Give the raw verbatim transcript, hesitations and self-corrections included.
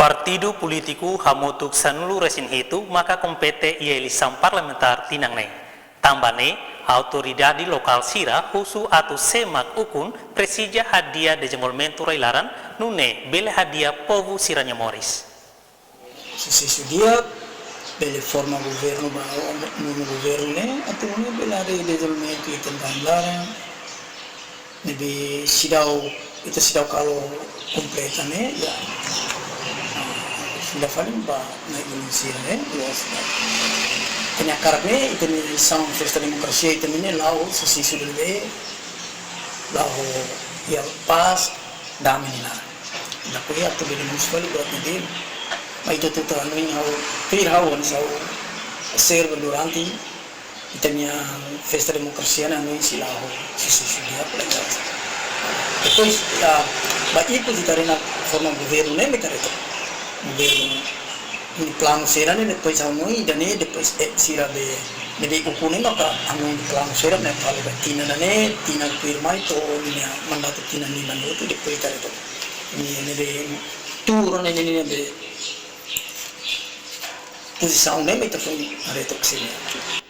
Partidu polítiku hamutuk sanulu-resin-hitu maka kompete iha eleisaun parlamentár tinan ne'e. Tanba ne'e, autoridade lokál sira husu atu sé mak ukun presiza hadi'a dezenvolvimentu rai-laran, nune'e bele hadi'a povu sira-nia moris. Susesu di'ak, bele forma governu ba nonu governu ne'e, atu nune'e bele haree dezenvolvimentu iha ita-nia rai-laran, ne'ebé seidauk, ita seidauk halo kompleta ne'e, ya. Fila fali ba na'i-ulun sira ne'e, luas ba. Ita-nia hakarak ne'e, ita-nia eleisaun festa demokrasia ita-nian ne'e la'o susesu de'it, la'o iha pás, dame nia laran. Ita ko'alia atu bele mós fali buat ne'ebé. Mai ita tuta hanoin ha'u, pir ha'u, hanesan ha'u observa durante ita-nia festa demokrasia ne'e hanoin sei la'o susesu di'ak, la jelas. Depois, ah, ba ikus ita haree ona forma governu ne'e, mak ita haree took governu nia planu saida ne'e, depois hanoin ida-ne'e, depois, eh, sira be, ne'ebé ukun ne'e maka hanoin planu saida ne'e, fali ba tinan ida-ne'e, tinan tuirmai to'o nia mandatu tinan lima hotu, depois ita haree took. Ne'e, ne'ebé tuur ona ne'e, ne'ebé pozisaun ne'e mak ita foin haree took sira-ne'e.